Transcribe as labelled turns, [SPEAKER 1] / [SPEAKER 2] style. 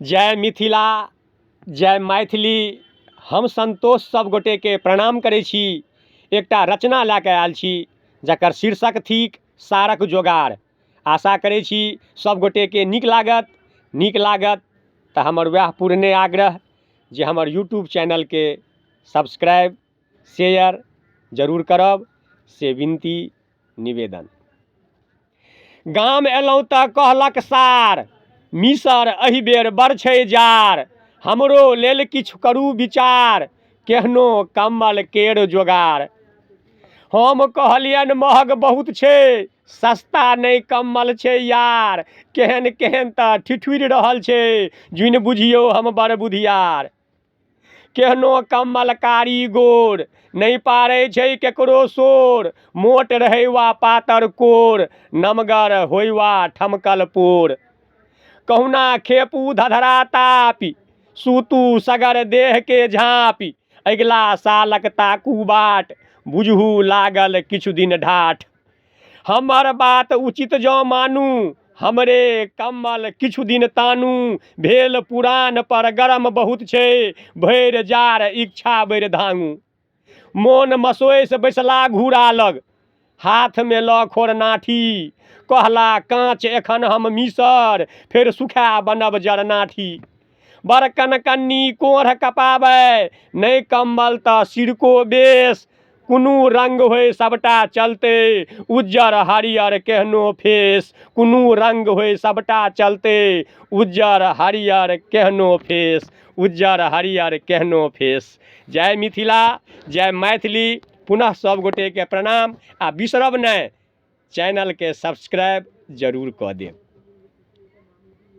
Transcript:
[SPEAKER 1] जय मिथिला जय मैथिली। हम संतोष सब गोटेके प्रणाम करै छी। एकटा रचना लए कऽ आयल छी जकर शीर्षक थिक सारक जोगाड़। आशा करै छी सब गोटेके नीक लागत। नीक लागत तऽ हमर वएह पुरने आग्रह जे हमर यूट्यूब चैनलके सब्सक्राइब शेयर जरूर करब, से विनती निवेदन। गाम एलहुँ तऽ कहलक सार, मिसर एहि बेर बड़ छै जाड़, हमरो लेल किछु करू विचार, केहनो कम्बल केर जोगाड़। हम कहलियनि महग बहुत छै, सस्ता नहि कम्बल छै यार, केहन केहन तऽ ठिठुरि रहल छै, जुनि बुझियौ हम बड़ बुधियार। केहनो कम्बल कारी गोर, नहि पारै छै केकरो शोर, मोट रहै वा पातर कोर, नमगर होइ वा ठमकल पोर। कहुना खेपू धधरा तापि, सूतू सगर देहके झाँपि, अगिला सालक ताकू बाट, बुझू लागल किछु दिन ढाठ। हमर बात उचित जँ मानू, हमरे कम्बल किछु दिन तानू, भेल पुरान पर गरम बहुत छै, भरि जाड़ इच्छा भरि धांगू। मोन मसोसि बैसला घूरा लग, हाथमे लऽ खोरनाठी, कहला काँच एखन हम मिसर, फेर सुखा बनब जरनाठी। बड़ कनकन्नी कोढ़ कपाबै, नहि कम्बल तऽ सिरको बेस, कोनो रंग होय सबटा चलतै, उज्जर हरियर केहनो फेस, कोनो रंग होय सबटा चलतै, उज्जर हरियर केहनो फेस, उज्जर हरियर केहनो फेस। जय मिथिला जय मैथिली। पुनः सब गोटेके प्रणाम आ बिसरब नहि, चैनलके सब्सक्राइब जरूर कऽ देब।